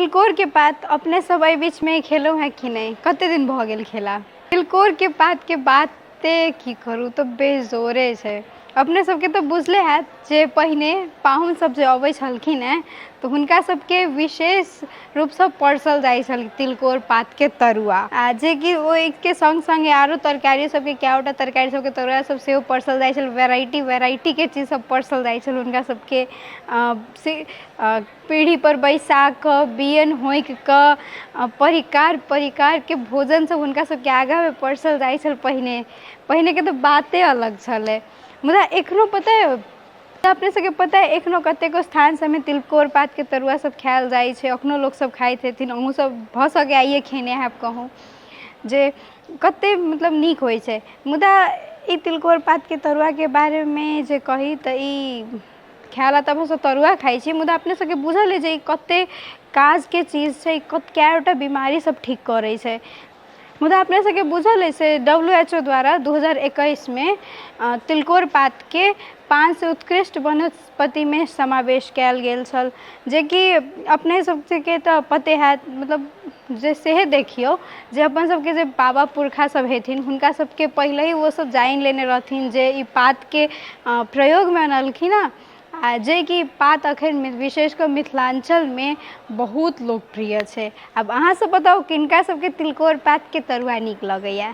तिलकोरके पात अपने सब एहि बीचमे खेलहुँ हेँ कि नहि? कते दिन भऽ गेल खेला? तिलकोरके पातके बाते की करू तऽ बेजोड़े छै। अपने सबके तऽ बुझले हैत जे पहिने पाहुन सब जे अबै छलखिन हेँ तऽ हुनका सबके विशेष रूपसँ परसल जाइ छल तिलकोर पातके तरुआ, आ जेकि ओहिके सङ्ग सङ्ग आरो तरकारी सबके कएटा तरकारी सबके तरुआ सब सेहो परसल जाइ छल। वेराइटी वेराइटीके चीज सब परसल जाइ छल हुनका सबके। से पीढ़ीपर बैसा कऽ बियैन होंकि कऽ परिकार परिकारके भोजन सब हुनका सबके आगाँमे परसल जाइ छल पहिने। पहिनेके तऽ बाते अलग छलै, मुदा एखनो पता अइ अपने सबके पता अइ एखनो कतेको स्थान सबमे तिलकोर पातके तरुआ सब खायल जाइ छै। एखनो लोकसब खाइत हेथिन, अहूँ सब भऽ सकैए आइए खेने हैब कहूँ, जे कते मतलब नीक होइ छै। मुदा ई तिलकोर पातके तरुआके बारेमे जे कही तऽ ई खाय लए तऽ हमसब तरुआ खाइ छी, मुदा अपने सबके बुझल अइ जे ई कते काजके चीज छै, कएटा बीमारी सब ठीक करै छै। मुदा अपने सबके बुझल अइ से डब्ल्यू एच ओ द्वारा 2021मे तिलकोर पातके 5 उत्कृष्ट वनस्पतिमे समावेश कयल गेल छल, जेकि अपने सबके तऽ पते हैत। मतलब जे सेहे देखियौ जे अपन सबके जे बाबा पुरखा सब हेथिन, हुनका सबके पहिले ही ओसब जानि लेने रहथिन जे ई पातके प्रयोगमे अनलखिन हँ, आ जेकि पात अखन विशेष कऽ मिथिलाञ्चलमे बहुत लोकप्रिय छै। आब अहाँ सब बताउ किनका सबके तिलकोर पातके तरुआ नीक लगैया?